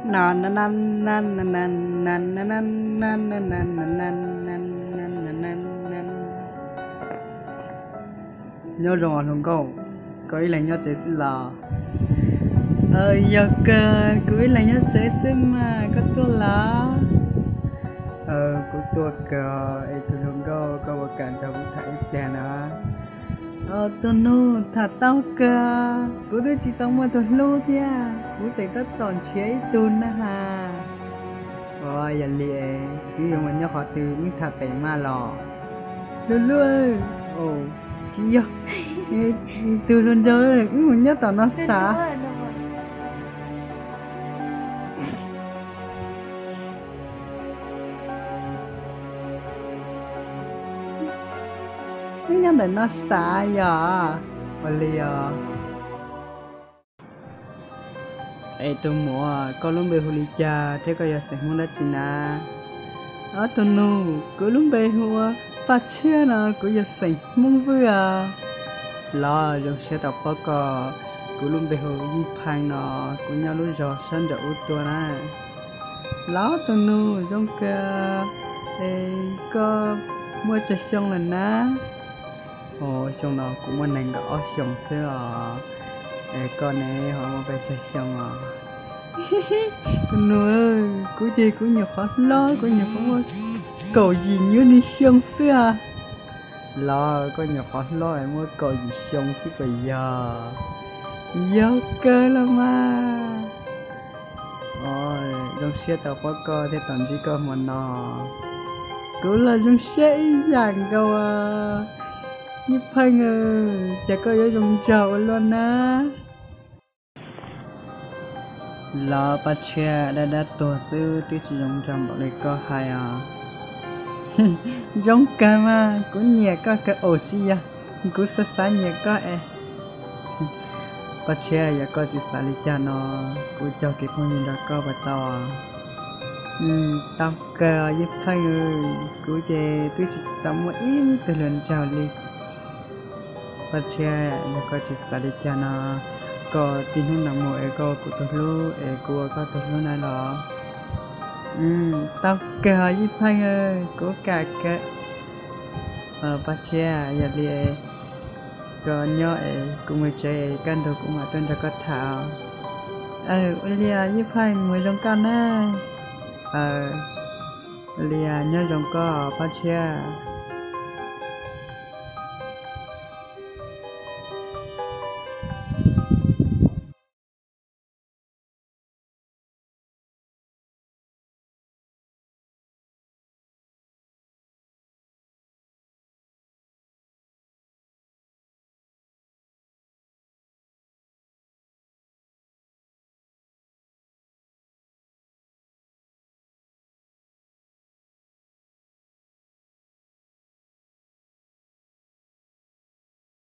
Nyob zoo os hluas nkauj, koj ib leeg nyob tsev xwb los? Yog kawg, kuv ib leeg nyob tsev xwb mas, koj tuaj los? Kuv tuaj kawg es tus hluas nkauj, koj puas kam nrog kuv tham ib pliag na? Tus nus, tham tau kawg, kuv twb tsis tau muaj tus hlub thiab, kuv tseem tab tom nrhiav ib tug na has. Yog li wb yuav mus nyob qhov twg, wb tham pem mas los? Luj luj, tsis yog, tus hluas nraug, wb mus nyob tom no xav. Wb nyob ntawm no xav yog ua li os. Es tus muam, koj lub npe hu li cas thiab koj yog xeem Hmoob dab tsi na? Ob tus nus, kuv lub npe hu ua Paj Tshiab no, kuv yog xeem Hmoob Vwj os. Los zoo siab tau pom koj, kuv lub npe hu Yij Pheej no, kuv nyob lub zos sab nraum ub tuaj na. Los tus nus, zoo kawg, es koj muaj tsawg xyoo lawm na? Xyoo no kuv muaj nees nkaum ob xyoos xwb os. Es koj ne, ho muaj pes tsawg xyoo os? Tus nus, kuv ces kuv nyuam qhuav hlob, kuv nyuam qhuav muaj kaum yim nyuag ni xyoo xwb os. Los koj nyuam qhuav hlob es muaj kaum yim xyoo xwb puas yog? Yog kawg los mas. Zoo siab tau pom koj thiab tau ntsib koj hmo no. Kuv los zoo siab ib yam nkaus. Yij Pheej, cas koj yuav zoo nraug ua luaj na? Los Paj Tshiab, dab dab tuag xwb twb tsis zoo nraug npaum li koj hais os. Zoo kawg mas, kuv nyiam koj kawg os, tsis yog, kuv xav xav nyiam koj es. Paj Tshiab, yog koj tsis xav li cas no, kuv cog kev phooj ywg nrog koj puas tau? Tau kawg Yij Pheej, kuv ces twb tsis tau muaj ib tug hluas nraug li. Paj Tshiab, yog koj tsis xav li cas no, koj txij hnub no mus es koj ua kuv tus hlub es kuv ua koj tus hlub na los? Tau kawg Yij Pheej, kuv kam kawg. Paj Tshiab, yog li koj nyob es kuv mus tsev, kaj ntug kuv mam tuaj nrog koj tham. Ua li Yij Pheej, mus zoo koj na. Ua li nyob zoo koj Paj Tshiab.